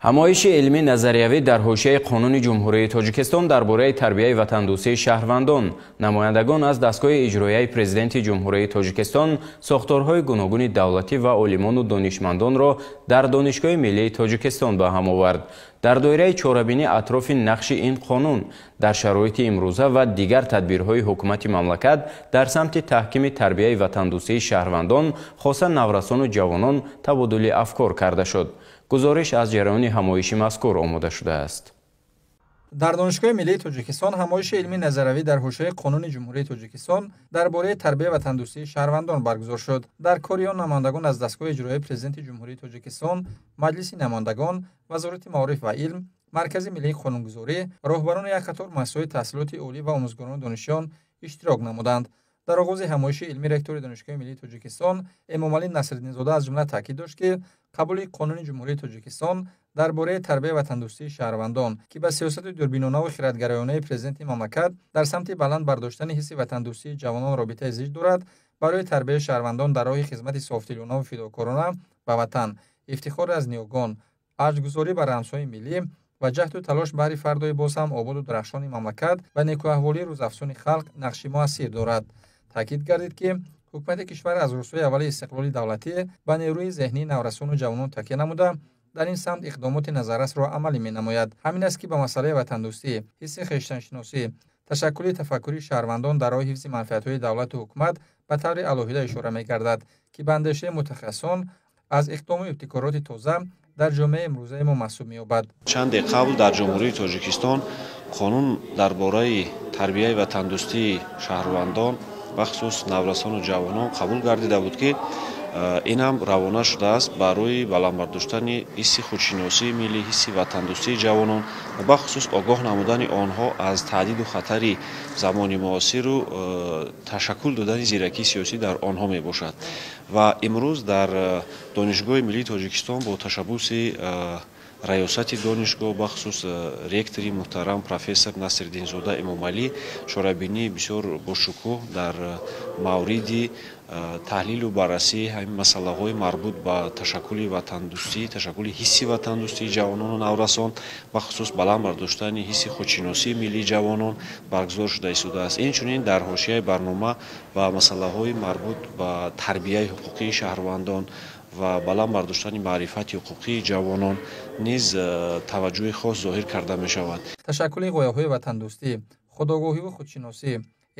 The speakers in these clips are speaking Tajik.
Ҳамоиши илмӣ назариявӣ дар ҳошияи Қонуни Ҷумҳурии Тоҷикистон дар бораи тарбияи ватандӯстии шаҳрвандон, намояндагон аз дастгоҳи иҷроияи Президенти Ҷумҳурии Тоҷикистон, сохторҳои гуногуни давлатӣ ва олимону донишмандонро дар Донишгоҳи миллии Тоҷикистон ба ҳам овард. Дар доираи чорабинӣ атрофи нақши ин қонун дар шароити имрӯза ва дигар тадбирҳои ҳукумати мамлакат дар самти таҳкими тарбияи ватандӯстии шаҳрвандон, хоса наврасону ҷавонон, табодули афкор карда шуд. Гузориш аз ҷараёни ҳамоиши мазкур омода шудааст. Дар Донишгоҳи миллии Тоҷикистон ҳамоиши илмии назариявӣ дар ҳошияи Қонуни Ҷумҳурии Тоҷикистон дар бораи тарбияи ватандӯстии шаҳрвандон баргузор шуд. Дар кори он намояндагон аз дастгоҳи иҷроияи Президенти Ҷумҳурии Тоҷикистон, Маҷлиси намояндагон, Вазорати маориф ва илм, Маркази миллии қонунгузорӣ, роҳбарони як қатор муассисаҳои таҳсилоти олӣ ва омӯзгорону донишҷӯён иштирок намуданд. Дар оғози ҳамоиши илмӣ ректори Донишгоҳи миллии Тоҷикистон Эмомалӣ Насриддинзода аз ҷумла таъкид дошт, ки қабули Қонуни Ҷумҳурии Тоҷикистон дар бораи тарбияи ватандӯстии шаҳрвандон, ки ба сиёсати дурбинонаву хиратгароёнаи президенти мамлакат дар самти баланд бардоштани ҳисси ватандӯстии ҷавонон робитаи зич дорад, барои тарбияи шаҳрвандон дар роҳи хизмати софдилонаву фидокорона ба ватан, ифтихор аз ниёгон, арҷгузорӣ ба рамзҳои миллӣ ва ҷаҳду талош баҳри фардои боз ҳам ободу дарахшони мамлакат ва некӯаҳволии рӯзафзуни халқ нақши муассир дорад. Таъкид гардид, ки ҳукумати кишвар аз рӯзҳои аввали истиқлоли давлатӣ ба нерӯи зеҳнии наврасону ҷавонон такя намуда, дар ин самт иқдомоти назаррасро амалӣ менамояд. Ҳамин аст, ки ба масъалаи ватандӯстӣ, ҳисси хештаншиносӣ, ташаккули тафаккури шаҳрвандон дар роҳи ҳифзи манфиатҳои давлату ҳукумат ба таври алоҳида ишора мегардад, ки ба андешаи мутахассисон аз иқдому ибтикороти тоза дар ҷомеаи имрӯзаи мо маҳсуб меёбад. Чанде қабл дар Ҷумҳурии Тоҷикистон қонун дар бораи тарбияи ватандӯстии шаҳрвандон, бахусус наврасону ҷавонон, қабул гардида буд, ки ин ҳам равона шудааст барои баланд бардоштани ҳисси худшиносии миллӣ, ҳисси ватандӯстии ҷавонон ва бахусус огоҳ намудани онҳо аз таҳдиду хатари замони муосиру ташаккул додани зиракии сиёсӣ дар онҳо мебошад. Ва имрӯз дар Донишгоҳи миллии Тоҷикистон бо ташаббуси раёсати донишгоҳ, бахусус ректори муҳтарам профессор Насриддинзода Эмомалӣ, чорабинии бисёр бошукӯҳ дар мавриди таҳлилу баррасии ҳамин масъалаҳои марбут ба ташаккули ватандӯстӣ, ташаккули ҳисси ватандӯстии ҷавонону наврасон, бахусус баланд бардоштани ҳисси худшиносии миллии ҷавонон баргузор шуда истодааст. Инчунин дар ҳошияи барнома ба масъалаҳои марбут ба тарбияи ҳуқуқии шаҳрвандон ва баланд бардоштани маърифати ҳуқуқии ҷавонон низ таваҷҷӯҳи хос зоҳир карда мешавад. Ташаккули ғояҳои ватандӯстӣ, худогоҳиву худшиносӣ,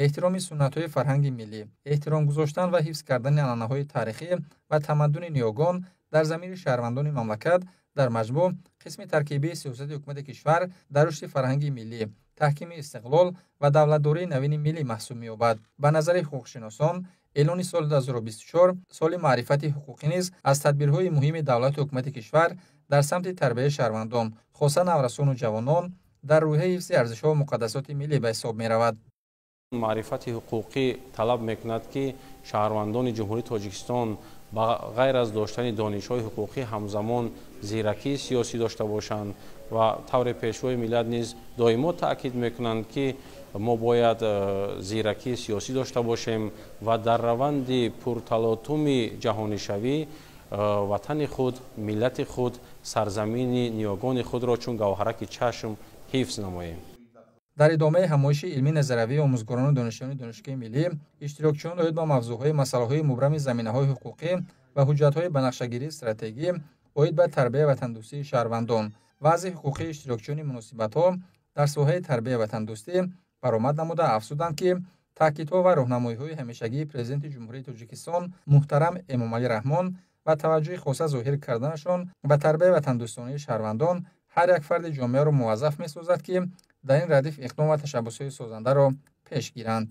эҳтироми суннатҳои фарҳанги миллӣ, эҳтиром гузоштан ва ҳифз кардани анъанаҳои таърихӣ ва тамаддуни ниёгон дар замири шаҳрвандони мамлакат дар маҷмӯъ қисми таркибии сиёсати ҳукумати кишвар дар рушди фарҳанги миллӣ, таҳкими истиқлол ва давлатдории навини миллӣ маҳсуб меёбад. Ба назари ҳуқуқшиносон, эълони соли 2024 соли маърифати ҳуқуқӣ низ аз тадбирҳои муҳими давлату ҳукумати кишвар дар самти тарбияи шаҳрвандон, хоса наврасону ҷавонон, дар рӯҳияи ҳифзи арзишҳо ва муқаддасоти миллӣ ба ҳисоб меравад. Маърифати ҳуқуқӣ талаб мекунад, ки шаҳрвандони Ҷумҳурии Тоҷикистон ба ғайр аз доштани донишҳои ҳуқуқӣ ҳамзамон зиракии сиёсӣ дошта бошанд ва тавре Пешвои миллат низ доимо таъкид мекунанд, ки мо бояд зиракии сиёсӣ дошта бошем ва дар раванди пурталотуми ҷаҳонишавӣ ватани худ, миллати худ, сарзамини ниёгони худро чун гавҳараки чашм ҳифз намоем. Дар идомаи ҳамоиши илмии назариявии омӯзгорону донишҷӯёни Донишгоҳи миллӣ иштирокчиён оид ба мавзӯъҳои масъалаҳои мубрами заминаҳои ҳуқуқӣ ва ҳуҷҷатҳои ба нақшагирии стратегӣ оид ба тарбияи ватандӯстии шаҳрвандон, вазъи ҳуқуқии иштирокчиёни муносибатҳо дар соҳаи тарбияи ватандӯстӣ баромад намуда, афзуданд, ки таъкидҳо ва роҳнамоиҳои ҳамешагии Президенти Ҷумҳурии Тоҷикистон муҳтарам Эмомалӣ Раҳмон ва таваҷҷӯҳи хоса зоҳир карданашон ба тарбияи ватандӯстонаи шаҳрвандон ҳар як фарди ҷомеаро муваззаф месозад, ки дар ин радиф иқдом ва ташаббусҳои созандаро пеш гиранд.